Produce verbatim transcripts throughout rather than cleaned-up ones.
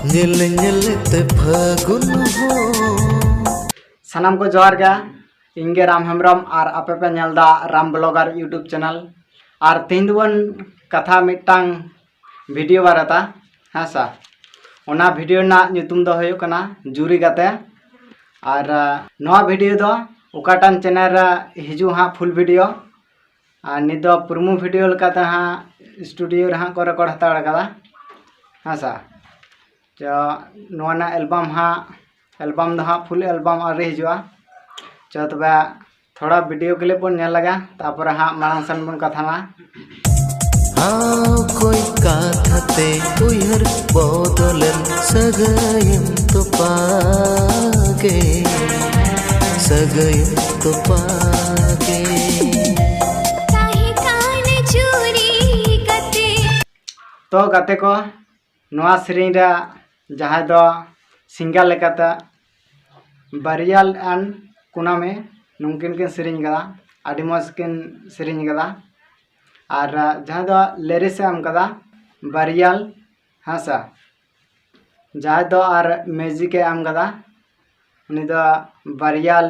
ᱧᱮᱞ ᱧᱮᱞ ᱛᱮ ᱯᱷᱟᱹᱜᱩᱱ ᱦᱚᱸ᱾ ᱥᱟᱱᱟᱢ ᱠᱚ ᱡᱚᱦᱟᱨ ᱜᱮ᱾ ᱤᱧ ᱜᱮ ᱨᱟᱢ ᱦᱮᱢᱵᱨᱚᱢ ᱟᱨ ᱟᱯᱮ ᱯᱮ ᱧᱮᱞ ᱫᱟ ᱨᱟᱢ ᱵᱞᱚᱜᱟᱨ YouTube ᱪᱮᱱᱮᱞ᱾ ᱟᱨ ᱛᱮᱦᱮᱧ ᱫᱚᱵᱚᱱ ᱠᱟᱛᱷᱟ ᱢᱤᱫᱴᱟᱝ ᱵᱷᱤᱰᱤᱭᱳ ᱵᱟᱨᱮᱛᱟ, ᱦᱮᱸ ᱥᱮ᱾ ᱚᱱᱟ ᱵᱷᱤᱰᱤᱭᱳ ᱨᱮᱱᱟᱜ ᱧᱩᱛᱩᱢ ᱫᱚ ᱦᱩᱭᱩᱜ ᱠᱟᱱᱟ ᱡᱩᱨᱤ ᱜᱟᱛᱮ᱾ ᱟᱨ ᱟᱸ, ᱱᱚᱣᱟ ᱵᱷᱤᱰᱤᱭᱳ ᱫᱚ ᱚᱠᱟᱴᱟᱝ ᱪᱮᱱᱮᱞ ᱨᱮ ᱦᱤᱡᱩᱜ ᱦᱟᱸᱜ ᱯᱷᱩᱞ ᱵᱷᱤᱰᱤᱭᱳ, ᱟᱨ ᱱᱤᱛ ᱫᱚ ᱯᱨᱳᱢᱳ ᱵᱷᱤᱰᱤᱭᱳ ᱞᱮᱠᱟᱛᱮ ᱦᱟᱸᱜ ᱥᱴᱩᱰᱤᱭᱳ ᱨᱮ ᱦᱟᱸᱜ ᱠᱚ ᱨᱮᱠᱚᱨᱰ ᱦᱟᱛᱟᱲ ᱠᱟᱫᱟ, ᱦᱮᱸ ᱥᱮ᱾ ᱪᱚ, ᱱᱚᱣᱟ ᱨᱮᱱᱟᱜ ᱮᱞᱵᱟᱢ ᱦᱟᱸᱜ, ᱮᱞᱵᱟᱢ ᱫᱚ ᱦᱟᱸᱜ ᱯᱷᱩᱞ ᱮᱞᱵᱟᱢ ᱟᱹᱣᱨᱤ ᱦᱤᱡᱩᱜᱼᱟ᱾ ᱪᱚ ᱛᱚᱵᱮ ᱛᱷᱚᱲᱟ ᱵᱷᱤᱰᱤᱭᱳ ᱠᱞᱤᱯ ᱵᱚᱱ ᱧᱮᱞ ᱞᱮᱜᱟ, ᱛᱟᱯᱚᱨᱮ ᱦᱟᱸᱜ ᱢᱟᱲᱟᱝ ᱥᱮᱱ ᱵᱚᱱ ᱠᱟᱛᱷᱟᱱᱟ᱾ ᱦᱟᱣ ᱠᱚᱭ ᱠᱟᱛᱷᱟ ᱛᱮ ᱩᱭᱦᱟᱹᱨ ᱵᱚᱫᱚᱞᱮᱱ ᱥᱟᱹᱜᱟᱹᱭᱮᱢ ᱛᱚᱯᱟᱜᱮ, ᱥᱟᱹᱜᱟᱹᱭᱮᱢ ᱛᱚᱯᱟᱜᱮ᱾ ᱛᱟᱦᱮᱸ ᱠᱟᱱ ᱪᱩᱨᱤ ᱠᱟᱛᱮ᱾ ᱛᱚ ᱜᱟᱛᱮ ᱠᱚ, ᱱᱚᱣᱟ ᱥᱮᱨᱮᱧ ᱨᱮ ᱡᱟᱦᱟᱸᱭ ᱫᱚ ᱥᱤᱝᱜᱟᱨ ᱞᱮᱠᱟᱛᱮ ᱵᱟᱨᱤᱭᱟᱞ and ᱠᱩᱱᱟᱢᱤ, ᱱᱩᱝᱠᱤᱱ ᱠᱤᱱ ᱥᱮᱨᱮᱧ ᱠᱟᱫᱟ, ᱟᱹᱰᱤ ᱢᱚᱡᱽ ᱠᱤᱱ ᱥᱮᱨᱮᱧ ᱠᱟᱫᱟ᱾ ᱟᱨ ᱡᱟᱦᱟᱸᱭ ᱫᱚ ᱞᱮᱨᱤᱥ ᱮ ᱮᱢ ᱠᱟᱫᱟ ᱵᱟᱨᱤᱭᱟᱞ, ᱦᱮᱸ ᱥᱮ, ᱡᱟᱦᱟᱸᱭ ᱫᱚ ᱟᱨ ᱢᱤᱭᱩᱡᱤᱠ ᱮ ᱮᱢ ᱠᱟᱫᱟ ᱩᱱᱤ ᱫᱚ ᱵᱟᱨᱤᱭᱟᱞ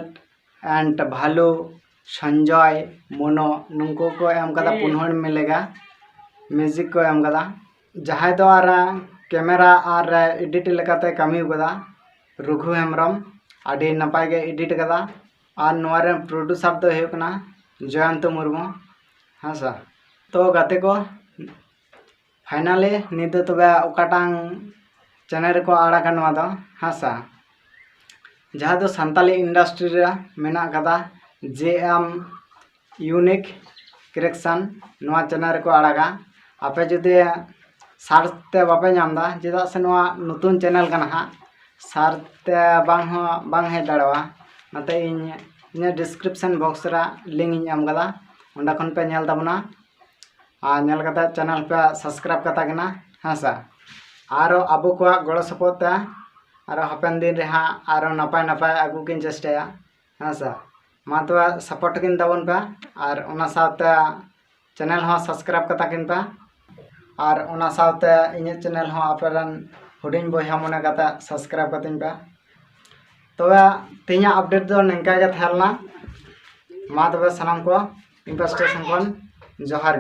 and ᱵᱷᱟᱞᱩ, ᱥᱚᱧᱡᱚᱭ, ᱢᱚᱱᱳ, ᱱᱩᱝᱠᱩ ᱠᱚ ᱮᱢ ᱠᱟᱫᱟ᱾ ᱯᱩᱱ ᱦᱚᱲ ᱢᱤᱞᱮᱜᱟ ᱢᱤᱭᱩᱡᱤᱠ ᱠᱚ ᱮᱢ ᱠᱟᱫᱟ᱾ ᱡᱟᱦᱟᱸᱭ ᱫᱚ ᱟᱨ ᱠᱮᱢᱮᱨᱟ ᱟᱨ ᱮᱰᱤᱴ ᱞᱮᱠᱟᱛᱮ ᱠᱟᱹᱢᱤ ᱠᱟᱫᱟ ᱨᱚᱜᱷᱩ ᱦᱮᱢᱵᱨᱚᱢ, ᱟᱹᱰᱤ ᱱᱟᱯᱟᱭ ᱜᱮ ᱮᱰᱤᱴ ᱠᱟᱫᱟ᱾ ᱟᱨ ᱱᱚᱣᱟ ᱨᱮᱱ ᱯᱨᱚᱰᱩᱥᱟᱨ ᱫᱚ ᱦᱩᱭᱩᱜ ᱠᱟᱱᱟ ᱡᱚᱭᱚᱱᱛᱚ ᱢᱩᱨᱢᱩ, ᱦᱮᱸ ᱥᱮ᱾ ᱛᱚ ᱜᱟᱛᱮ ᱠᱚ, ᱯᱷᱟᱭᱱᱟᱞᱤ ᱱᱤᱛ ᱫᱚ ᱛᱚᱵᱮ ᱚᱠᱟᱴᱟᱝ ᱪᱮᱱᱮᱞ ᱨᱮᱠᱚ ᱟᱲᱟᱜᱟ ᱱᱚᱣᱟ ᱫᱚ, ᱦᱮᱸ ᱥᱮ, ᱡᱟᱦᱟᱸ ᱫᱚ ᱥᱟᱱᱛᱟᱞᱤ ᱤᱱᱰᱟᱥᱴᱨᱤ ᱨᱮ ᱢᱮᱱᱟᱜ ᱠᱟᱫᱟ ᱡᱮ ᱮᱢ ᱤᱭᱩᱱᱤᱠ ᱠᱨᱤᱭᱮᱥᱚᱱ, ᱱᱚᱣᱟ ᱪᱮᱱᱮᱞ ᱨᱮᱠᱚ ᱟᱲᱟᱜᱟ᱾ ᱟᱯᱮ ᱡᱩᱫᱤ ᱥᱟᱨᱪ ᱛᱮ ᱵᱟᱯᱮ ᱧᱟᱢ ᱮᱫᱟ, ᱪᱮᱫᱟᱜ ᱥᱮ ᱱᱚᱣᱟ ᱱᱚᱛᱩᱱ ᱪᱮᱱᱮᱞ ᱠᱟᱱᱟ ᱦᱟᱸᱜ, ᱥᱟᱨᱪ ᱛᱮ ᱵᱟᱝ ᱦᱚᱸ ᱵᱟᱝ ᱦᱮᱡ ᱫᱟᱲᱮᱭᱟᱜᱼᱟ᱾ ᱚᱱᱟᱛᱮ ᱤᱧ ᱤᱧᱟᱹᱜ ᱰᱤᱥᱠᱨᱤᱯᱥᱚᱱ ᱵᱚᱠᱥ ᱨᱮ ᱞᱤᱝᱠ ᱤᱧ ᱮᱢ ᱠᱟᱫᱟ, ᱚᱸᱰᱮ ᱠᱷᱚᱱ ᱯᱮ ᱧᱮᱞ ᱛᱟᱵᱚᱱᱟ᱾ ᱟᱨ ᱧᱮᱞ ᱠᱟᱛᱮ ᱪᱮᱱᱮᱞ ᱯᱮ ᱥᱟᱵᱥᱠᱨᱟᱭᱤᱵ ᱠᱟᱛᱟ ᱠᱤᱱᱟ, ᱦᱮᱸ ᱥᱮ᱾ ᱟᱨᱚ ᱟᱵᱚ ᱠᱚᱣᱟᱜ ᱜᱚᱲᱚ ᱥᱚᱯᱚᱦᱚᱫ ᱛᱮ ᱟᱨᱚ ᱦᱟᱯᱮᱱ ᱫᱤᱱ ᱨᱮ ᱦᱟᱸᱜ ᱟᱨᱚ ᱱᱟᱯᱟᱭ ᱱᱟᱯᱟᱭ ᱟᱹᱜᱩ ᱠᱤᱱ ᱪᱮᱥᱴᱟᱭᱟ, ᱦᱮᱸ ᱥᱮ᱾ ᱢᱟ ᱛᱚᱵᱮ ᱥᱟᱯᱳᱨᱴ ᱠᱤᱱ ᱛᱟᱵᱚᱱ ᱯᱮ, ᱟᱨ ᱚᱱᱟ ᱥᱟᱶᱛᱮ ᱪᱮᱱᱮᱞ ᱦᱚᱸ ᱥᱟᱵᱥᱠᱨᱟᱭᱤᱵ ᱠᱟᱛᱟ ᱠᱤᱱ ᱯᱮ, ᱟᱨ ᱚᱱᱟ ᱥᱟᱶᱛᱮ ᱤᱧᱟᱹᱜ ᱪᱮᱱᱮᱞ ᱦᱚᱸ ᱟᱯᱮ ᱨᱮᱱ ᱦᱩᱰᱤᱧ ᱵᱚᱭᱦᱟ ᱢᱚᱱᱮ ᱠᱟᱛᱮ subscribe ᱠᱟᱹᱛᱤᱧ ᱯᱮ᱾ ᱛᱚᱵᱮ ᱛᱮᱦᱮᱧᱟᱜ update ᱫᱚ ᱱᱤᱝᱠᱟ ᱜᱮ ᱛᱟᱦᱮᱸ ᱞᱮᱱᱟ᱾ ᱢᱟ ᱛᱚᱵᱮ ᱥᱟᱱᱟᱢ ᱠᱚ ᱤᱧ ᱯᱟᱥᱴᱟ ᱥᱮᱱ ᱠᱷᱚᱱ ᱡᱚᱦᱟᱨ ᱜᱮ᱾